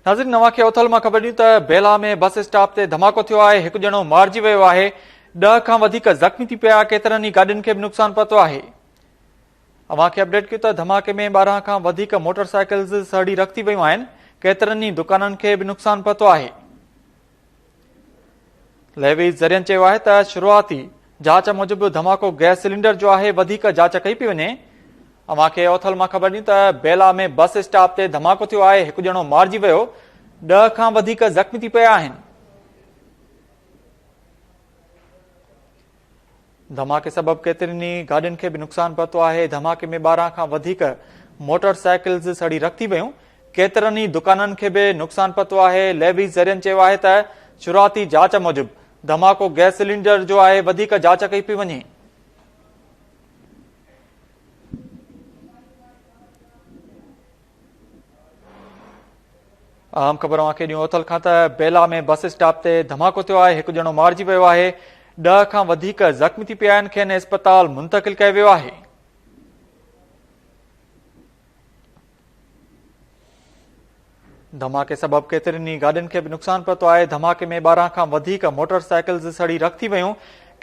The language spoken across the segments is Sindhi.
ناظرين اوهان کي اوٿل مان خبر ڏيون ته بيلا ۾ بس اسٽاپ تي ڌماڪو ٿيو آهي، هڪ ڄڻو مارجي ويو آهي، ڏهه کان وڌيڪ زخمي ٿي پيا، ڪيترن ئي گاڏين کي به نقصان پهتو آهي. اوهان کي اپڊيٽ ڪيون ته ڌماڪي ۾ 12 کان وڌيڪ موٽر سائيڪلز سڙي رک ٿي ويون آهن، ڪيترن ئي دڪانن کي به نقصان پهتو آهي. ليويز ذريعن چيو آهي ته شروعاتي جاچ موجب ڌماڪو گئس سلينڊر جو آهي، وڌيڪ جاچ ڪئي پئي وڃي. اوهان کي اوٿل مان خبر ڏيون ته بيلا ۾ بس اسٽاپ تي ڌماڪو ٿيو آهي، هڪ ڄڻو مارجي ويو، 10 کان وڌيڪ زخمي ٿي پيا آهن. ڌماڪي سبب ڪيترين ئي گاڏين کي به نقصان پهتو آهي، ڌماڪي ۾ 12 کان وڌيڪ موٽر سائيڪلز سڙي رک ٿي ويون، ڪيترن ئي دڪانن کي به نقصان پهتو آهي، ليويز ذريعن چيو آهي ته شروعاتي جاچ موجب ڌماڪو گئس سلينڊر جو آهي، وڌيڪ جاچ ڪئي پئي وڃي. اهم خبر اوهان کي ڏيون اوٿل کان ته بيلا ۾ بس اسٽاپ تي ڌماڪو ٿيو آهي، هڪ ڄڻو مارجي ويو آهي، 10 کان وڌيڪ زخمي ٿي پيا آهن، کين اسپتال منتقل ڪيو ويو آهي. ڌماڪي سبب ڪيترين ئي گاڏين کي به نقصان پهتو آهي، ڌماڪي ۾ 12 کان وڌيڪ موٽر سائيڪلز سڙي رک ٿي ويون،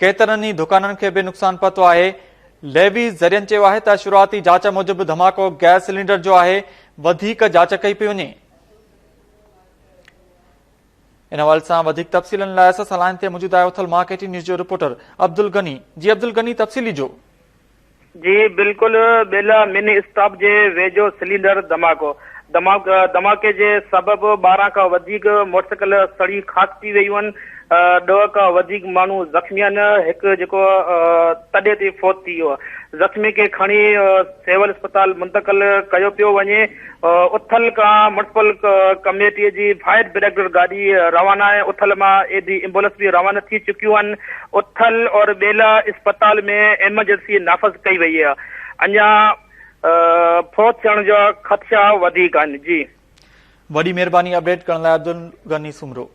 ڪيترن ئي دڪانن کي به نقصان پهتو آهي. ليويز ذريعن چيو آهي ته شروعاتي جاچ موجب ڌماڪو گئس سلينڊر جو آهي، وڌيڪ جاچ ڪئي پئي وڃي. ان حوالي سان وڌيڪ تفصيلن لاء اسان سان لائين تي موجود آهي اوٿل مان ڪي ٽي نيوز جو رپورٽر عبدالغني. جي عبدالغني تفصيل ڏجو. جي بلڪل ٻيلا مني اسٽاپ جي ويجهو سلينڊر ڌماڪو، ڌماڪي جي سبب 12 کان وڌيڪ موٽرسائيڪل سڙي خاڪ ٿي ويون آهن، 10 کان وڌيڪ ماڻهو زخمي آهن، هڪ جيڪو تڏي تي فوت ٿي ويو، زخمي کي کڻي سول اسپتال منتقل ڪيو پيو وڃي، اٿل کان ميونسپل ڪميٽي جي فائر بريگيڊ گاڏي روانا آهي، اٿل مان ايڌي ايمبولنس به روانا ٿي چڪيون آهن، اٿل اور ٻيلا اسپتال ۾ ايمرجنسي نافذ ڪئي وئي آهي، اڃا فوت ٿيڻ جا خدشا وڌيڪ آهن، جي. وڏي مهرباني اپڊيٽ ڪرڻ لاء عبدالغني سومرو.